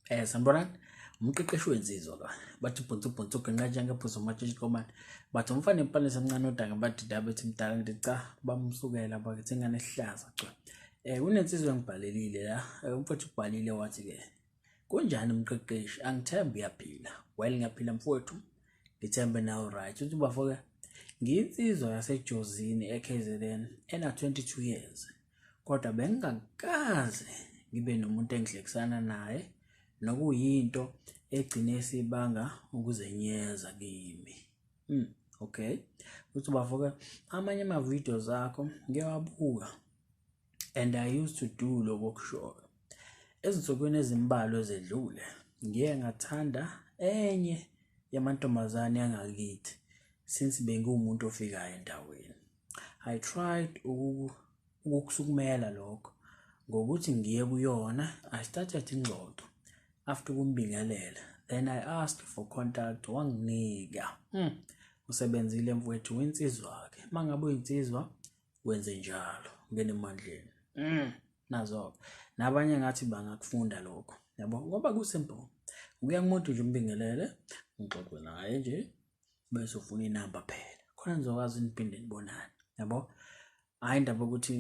Sanibonani. Umqeqeshi wensizwa la. Bathi bhunsu bhunsu genqa njengephuzu umatshitshi komane. Bathi umfana impalisa emncane odanga bathi da bethi mdala ngithi cha bamsukela bakithi ingane esihlaza cha. Kunensizwa engibhalelile la. Umfowethu ubhalile wathi ke kunjani mqeqeshi angithembi uyaphila. Well, ngiyaphila mfowethu. Ngithembe nawe right. Uthi bafo ke ngiyinsizwa yaseJozini eKZN ena 22 years. Kodwa bengingakaze ngibe nomuntu engihlekisana naye nokuyinto egcine sibanga ukuzenyeza kimi. Okay. Uthi bafo ke amanye ama-videos akho ngiyawabuka and I used to do lokho okushoyo. Ezinsukwini ezimbalwa ezedlule ngiye ngathanda enye yamantombazane yangakithi since bengiwumuntu ofikayo endaweni. I tried ukukusukumela lokho ngokuthi ngiye kuyona. I started ingxoxo after ukumbingelela, then I asked for contact, wanginika. Usebenzile mfowethu, winsizwa-ke. Uma ngabe uyinsizwa wenze njalo, ungene emandleni. Nazo nabanye ngathi bangakufunda lokho, yabo, ngoba ku-simple. Ukuya kumuntu nje umbingelele, ngixoxe naye nje bese ufuna inamba phela khona nizokwazi niphinde nibonane, yabo. Hhayi indaba yokuthi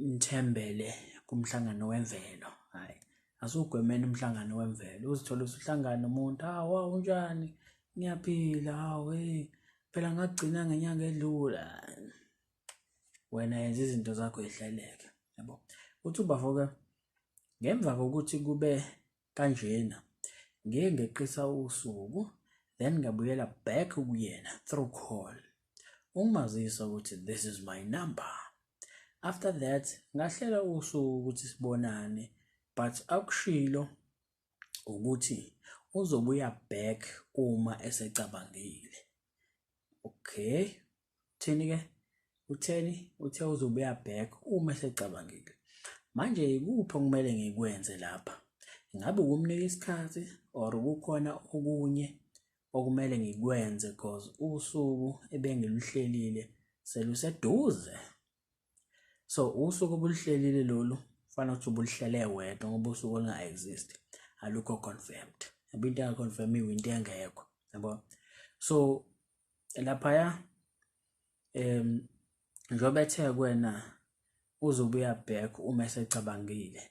nithembele kumhlangano wemvelo, hhayi, asugwemeni umhlangano wemvelo. Uzithole usuhlangana nomuntu, hawu unjani, ngiyaphila, hawu hey phela ngagcina ngenyanga edlula. Wena yenza izinto zakho zihleleke, yabo. Uthi ubafo-ke ngemva kokuthi kube kanjena ngiye ngeqisa usuku, then ngabuyela back kuyena through call ukumazisa ukuthi this is my number. After that ngahlela usuku ukuthi sibonane, but akushilo ukuthi uzobuya back uma esecabangile. Okay, utheni ke? Utheni? Uthe uzobuya back uma esecabangile. Manje ikuphi okumele ngikwenze lapha? Ingabe ukumnika isikhathi or kukhona okunye okumele ngikwenze, cause usuku ebengiluhlelile seluseduze. So usuku obuluhlelile lolu kufanele ukuthi ubuluhlele wedwa ngoba usuku olunga-exist, alukho confirmed. Yabo, into enga-confirm-iwe into engekho, yabo. So laphaya njengoba ethe kuwena uzobuya back uma esecabangile,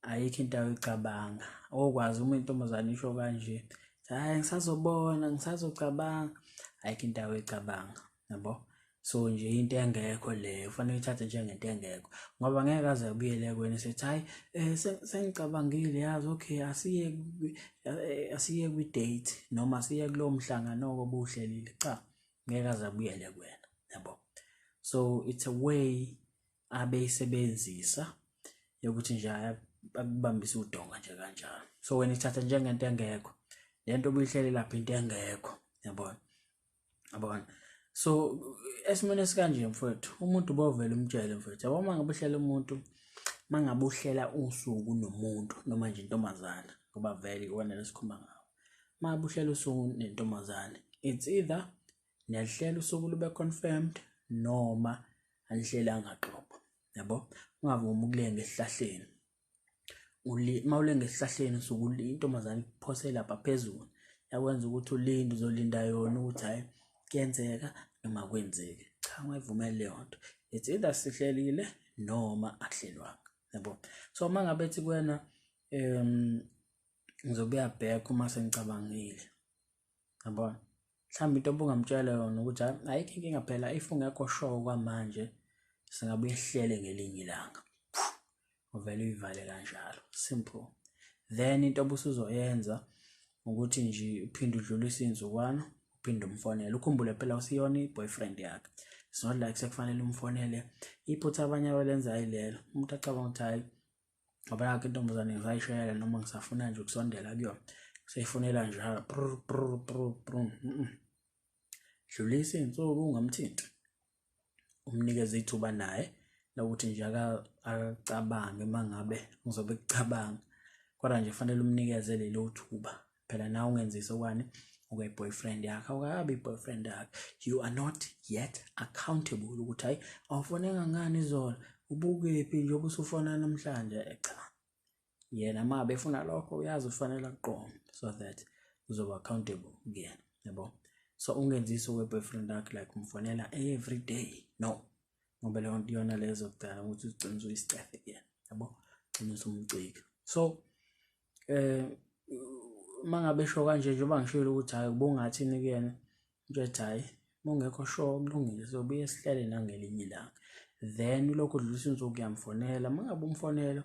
ayikho into ayoyicabanga. Okwazi uma intombazane isho kanje, hhayi ngisazobona, ngisazocabanga, ayikho into ayoyicabanga, yabo. So nje into engekho leyo kufanele uyithathe njengento engekho ngoba ngeke aze abuyele kuwena esethi hhayi sengicabangile yazi, okay asiye kwi-date noma asiye kulowo mhlangano obuwuhlelile. Cha, ngeke aze abuyele kuwena, yabo. So it's a way abeyisebenzisa yokuthi nje akubambise udonga nje kanjalo. So wena ithatha njengento engekho lento obuyihlele lapha, into engekho, yabona, yabona. So esimweni esikanje mfowethu, umuntu bovele umtshele mfowethu, yabo. Uma ngabe uhlela umuntu, uma ngabe uhlela usuku nomuntu noma nje intombazana, ngoba vele iwona lesikhuluma ngawo, uma ngabe uhlela usuku nentombazane, it's either niyalihlela usuku lube confirmed noma anihlelanga qobo, yabo. Ungavumi ukulenga esihlahleni. Uma ulenga esihlahleni usuke intombazane ikuphose lapha phezulu, yakwenza ukuthi ulinde, uzolinda yona ukuthi hhayi kuyenzeka noma akwenzeki. Cha, ungayivumeli leyo nto. It's either sihlelile noma akuhlelwanga, yabo. So uma ngabe ethi kuwena ngizobuya back uma sengicabangile, yabona, mhlawumbe into obungamtshela yona ukuthi hhayi ayikho inkinga phela, if ungekho sure kwamanje singabuye sihlele ngelinye ilanga, uvele uyivale kanjalo, simple. Then into obusuzoyenza ukuthi nje uphinde udlulise iy'nsukwana, uphinde umfonele, ukhumbule phela usiyona i-boyfriend yakhe. It's not like sekufanele umfonele. Iphutha abanye abalenzayo ilelo, umuntu acabanga ukuthi hhayi ngoba yakho intombazane ngisayishayela noma ngisafuna nje ukusondela kuyona, seyifonela njalo brr brr brr brr. Dlulisa iy'nsuku ungamthinti, umnikeze ithuba naye lokuthi nje akacabange uma ngabe uzobe ekucabanga, kodwa nje kufanele umnikeze lelo thuba phela nawe ungenzisi okwani okuyi-boyfriend yakhe. Awukakabi i-boyfriend yakhe, you are not yet accountable ukuthi hhayi awufoneka ngani izolo, ubukephi njengoba usufona namhlanje. Cha. Yena uma ngabe efuna lokho uyazi ufanele akuqome so that uzoba accountable kuyena, yabo. So ungenzisi okwe-boyfriend yakho like umfonela every day, no, ngoba leyo nto iyona leyo ezokudala ukuthi ugcine usuyisicefe kuyena, yabo, ugcine usumcika. So uma ngabe esho kanje, njengoba ngishilo ukuthi hhayi ubungathini kuyena, nje ethi hhayi uma ungekho sure kulungile, sobuye sihlele nangelinye ilanga. Then ulokhu udlulisa insuku uyamfonela, uma ngabe umfonela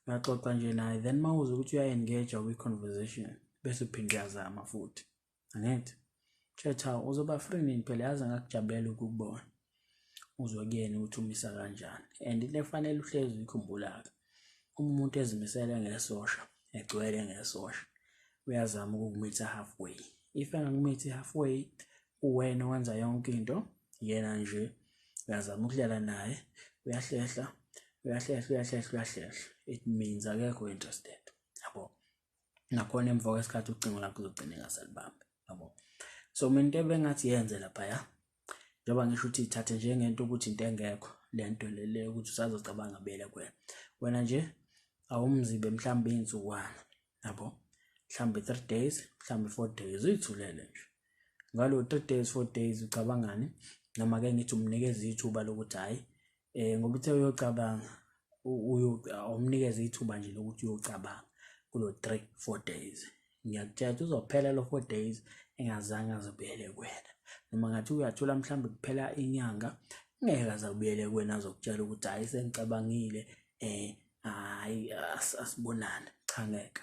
uyaxoxa nje naye, then uma uzwa ukuthi uya-engage kwi-conversation bese uphinde uyazama futhi, angithi Tshetha uzoba free nini phela, yazi ngakujabulela ukukubona, uzwe kuyena ukuthi umisa kanjani. And into efanele uhlezi uyikhumbula-ke, uma umuntu ezimisele ngesosha, egcwele ngesosha, uyazama ukukumitha halfway. If engakumithi halfway, uwena owenza yonke into, yena nje uyazama ukuhlala naye, uyahlehla, uyahlehla, uyahlehla, uyahlehla, it means akekho interested, yabo. Nakhona emva kwesikhathi ucingo lakho uzogcina engasalibambi, yabo. So mina into ebengathi yenze laphaya, njengoba ngisho ukuthi ithathe njengento ukuthi into engekho lento le ukuthi usazocabanga bele kuwena, wena nje awumzibe mhlawumbe iy'nsukwana, yabo, mhlawumbe 3 days, mhlawumbe 4 days, uyithulele nje ngalo 3 days 4 days ucabangani. Noma ke ngithi umnikeze ithuba lokuthi hhayi ngoba uthe uyocabanga, awumnikeze ithuba nje lokuthi uyocabanga kulo 3 4 days. Ngiyakutshela ukuthi uzophela lo 4 days engazange azobuyele kuwena. Noma ngathi uyathula mhlawumbe kuphela inyanga, ngeke aze abuyele kuwena azokutshela ukuthi hhayi sengicabangile, hhayi asibonane, cha ngeke.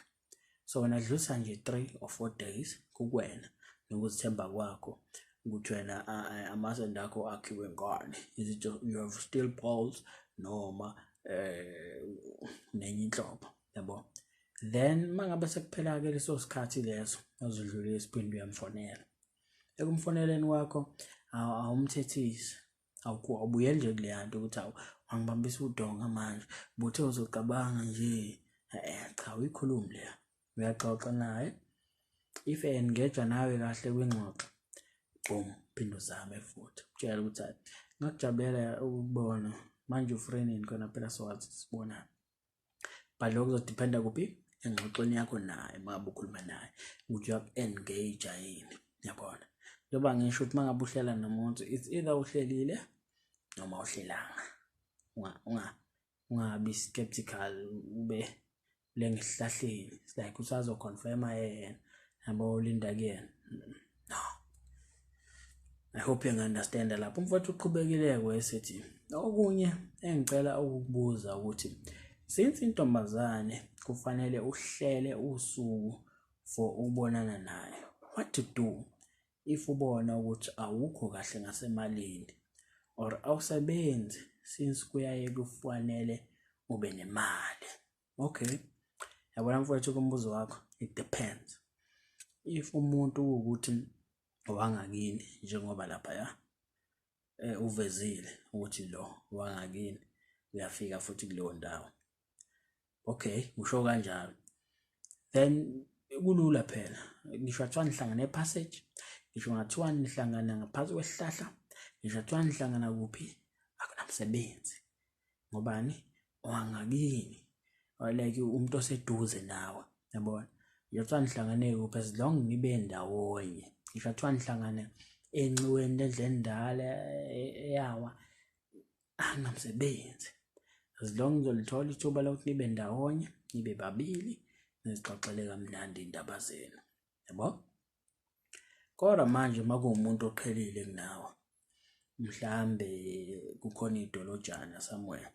So wena dlulisa nje 3 or 4 days kukuwena nokuzithemba kwakho ukuthi wena amasende akho akhiwe ngani, is it you have steel balls noma nenye inhlobo, yabo. Then uma ngabe sekuphela-ke leso sikhathi leso azodlulisa, uphinde uyamfonela. Ekumfoneleni kwakho awumthethisi, awubuyeli nje kuleya nto ukuthi hawu wangibambisa udonga manje, buthe uzocabanga nje, cha uyikhulumi leya, uyaxoxa naye. If engage nawe kahle kwingxoxo, boom, phinde uzame futhi, utshela ukuthi hayi ngakujabulela ukukubona manje u-free nini khona phela sokwazi sibonane. But lokho kuzodiphenda kuphi, engxoxweni yakho naye uma ngabe ukhuluma naye ukuthi uyaku-engage yini, yabona. Njengoba ngisho ukuthi uma ngabe uhlela nomuntu, it's either uhlelile noma awuhlelanga, ungabi skeptical, ube lengesihlahleni, it's like usazo-confirm-a yena, yabo, ulinda kuyena, no. I hope uyangi-understand-a lapho. Umfowethu uqhubekile-ke esethi okunye engicela ukukubuza ukuthi since intombazane kufanele uhlele usuku for ukubonana nayo, what to do if ubona ukuthi awukho kahle ngasemalini or awusebenzi, since kuyaye kufanele ube nemali. Okay, yabona mfowethu, kumbuzo wakho it depends. If umuntu kuwukuthi owangakini, njengoba laphaya uvezile ukuthi lo wangakini uyafika futhi kuleyo ndawo, okay, usho kanjalo, then kulula phela. Ngisho kuthiwa nihlangana e-passage, ngisho ngathiwa nihlangana ngaphansi kwesihlahla, ngisho kuthiwa nihlangana kuphi, akunamsebenzi. Ngobani? Owangakini, like umuntu oseduze nawe, yabona. Ngisho kuthiwa nihlangane kuphi, as long nibe ndawonye, ngisho kuthiwa nihlangane enxiweni lendlu endala eyawa, akunamsebenzi. As long nizolithola ithuba lokuthi nibe ndawonye, nibe babili, nizixoxele kamnandi iy'ndaba zenu, yabo. Kodwa manje uma kuwumuntu oqhelile kunawe, mhlambe kukhona idolojana somewhere,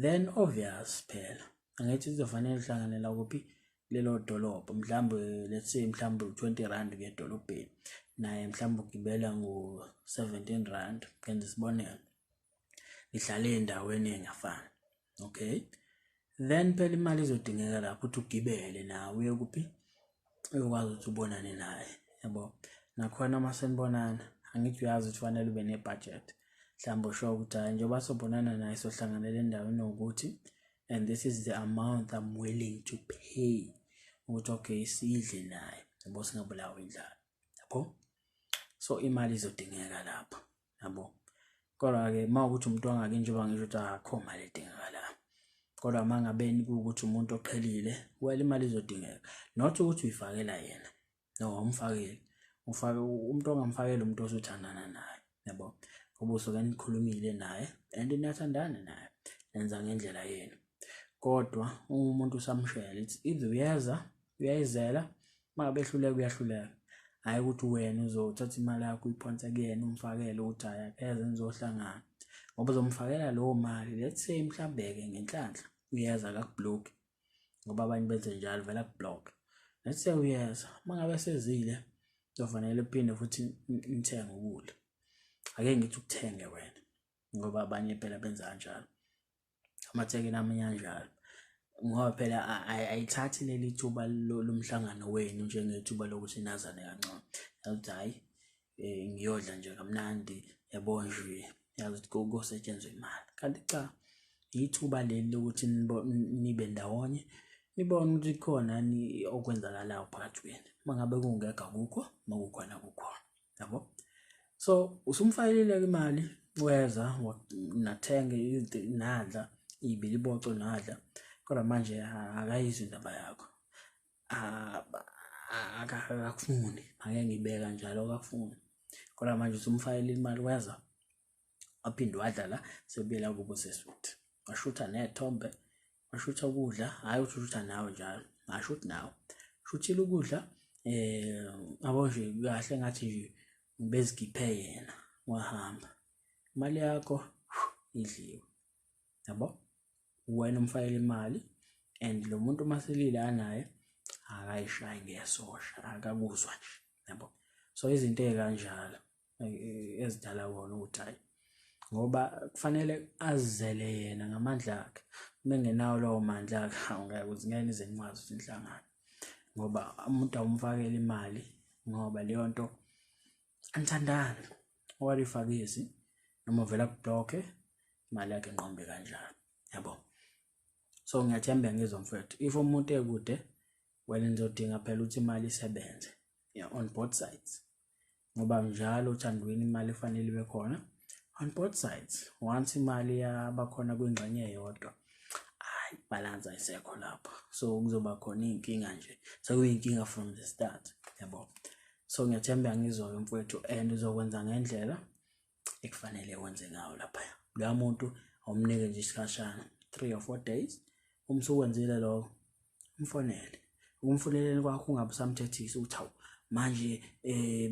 then obvious phela angithi kuzofanele uhlangane la kuphi, kulelo dolobha, mhlambe let's say mhlambe u-20 rand kuya edolobheni, naye mhlambe ugibela ngo-17 rand, ngenza isibonelo, nihlale ey'ndaweni ey'ngafani, okay, then phela imali izodingeka lapho ukuthi ugibele nawe uye kuphi, uyokwazi ukuthi ubonane naye, yabo. Nakhona uma senibonana, angithi uyazi ukuthi fanele ube ne-budget, mhlawumbe usho ukuthi hhayi njengoba sobonana naye sohlanganela endaweni ewukuthi, and this is the amount I'm willing to pay ukuthi okay sidle naye, yabo, singabulawa indlala, yabo. So imali izodingeka lapho, yabo. Kodwa-ke uma ukuthi umuntu wangakini, njengoba ngisho ukuthi akho mali edingakalayo. Kodwa uma ngabe kuwukuthi umuntu oqhelile, well, imali izodingeka. Not ukuthi uyifakela yena, no, awumfakeli. Ufake umuntu ongamfakela umuntu osuthandana naye, yabo, ngoba usuke nikhulumile naye and niyathandana naye, nenza ngendlela yenu. Kodwa uma umuntu usamshela, it's either uyeza, uyayizela, uma ngabe ehluleka uyahluleka. Hhayi ukuthi wena uzothatha imali yakho uyiphonse kuyena, umfakele ukuthi hhayi akeze nizohlangana, ngoba uzomfakela leyo mali. Let's say mhlawumbe-ke ngenhlanhla uyeza, akaku-block, ngoba abanye benze njalo, vele aku-block. Let's say uyeza, uma ngabe sezile kuzofanele uphinde futhi nithenge ukudla. Ake ngithi ukuthenge wena, ngoba abanye phela benza kanjalo, amathekeni amanye anjalo, ngoba phela ayithathi leli thuba lomhlangano wenu njengethuba lokuthi nazane kangcono. Yazi ukuthi hhayi, ngiyodla nje kamnandi, yabo nje, yazi ukuthi kosetshenzwa imali, kanti cha, ithuba leli lokuthi nibe ndawonye, nibone ukuthi kukhona okwenzakalayo phakathi kwenu. Uma ngabe kungekho akukho, uma kukhona kukhona, yabo. So usumfakelile-ke imali, weza, nathenga nadla iy'biliboco nadla, kodwa manje akayizwa indaba yakho, akakufuni, ake ngibeke kanjalo, akakufuni. Kodwa manje usumfakelile imali, weza, waphinde wadla la, sebuyela kubo sesuthu, washutha ney'thombe, washutha ukudla. Hhayi ukuthi ushutha nawe njalo, ngashuthi nawe shuthile ukudla, yabo nje kahle, ngathi nje ubezigiphe yena, wahamba, imali yakho idliwe, yabo. Wena umfakele imali and lo muntu maselile anaye akayishayi ngesosha, akakuzwa nje, yabo. So izinto ey'kanjalo ezidala kona ukuthi hhayi, ngoba kufanele azizele yena ngamandla akhe. Uma engenawo lawo mandla akhe, hawu, ngeke uze, ngeke nize nikwazi ukuthi nihlangane, ngoba umuntu awumfakeli imali ngoba leyo nto anithandani. Owalifakezi noma uvela ku-block-e, imali yakhe inqombe kanjalo, yabo. So ngiyathemba ngizwa mfowethu. If umuntu ekude, wena nizodinga phela ukuthi imali isebenze, yeah, on both sides, ngoba njalo othandweni imali efanele ibe khona on both sides. Once imali yabakhona kwingxenye eyodwa, hayi, balance ayisekho lapho, so kuzoba khona iy'nkinga nje, sekuyinkinga from the start, yabo. So ngiyathemba ngizwa-ke mfowethu, and uzokwenza ngendlela ekufanele wenze ngayo laphaya. Loya muntu awumnike nje isikhashana, 3 or 4 days. Uma usukwenzile lokho, umfonele. Ukumfoneleni kwakho ungabe usamthethisa ukuthi hawu, manje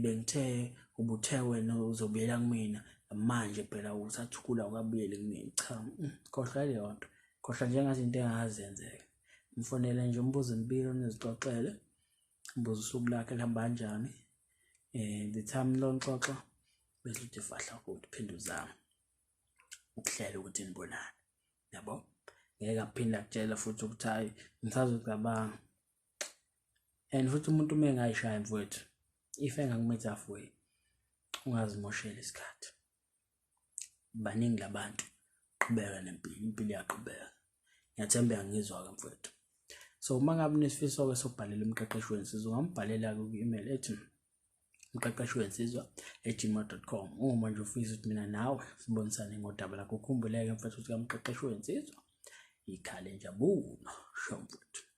bengithe ubuthe wena uzobuyela kumina, manje phela usathukula, ukabuyele kumina. Cha, khohlwa leyo nto, khohlwa njengathi into engazenzeka. Mfonele nje, umbuze impilo, nizixoxele, umbuze usuku lakhe lihamba kanjani. The time lonixoxa, bese uthi fahla ukuthi phinde uzame ukuhlela ukuthi nibonane, yabo. Ngeke aphinde akutshela futhi ukuthi hayi, ngisazocabanga. And futhi umuntu uma engayishaya mfowethu, if engaku-meet halfway, ungazimoshela isikhathi, baningi labantu. Qhubeka nempilo, impilo iyaqhubeka. Ngiyathemba uyangizwa-ke mfowethu. So uma ngabe unesifiso-ke sokubhalela umqeqeshi wensizwa, ungambhalela-ke ku-email ethi umqeqeshi wensizwa@gmail.com. Uma nje ufisa ukuthi mina nawe sibonisane ngodaba lakho, ukhumbuleke mfethu ukuthi kamqeqeshi wensizwa ikhale injabulo. Sho mfowethu.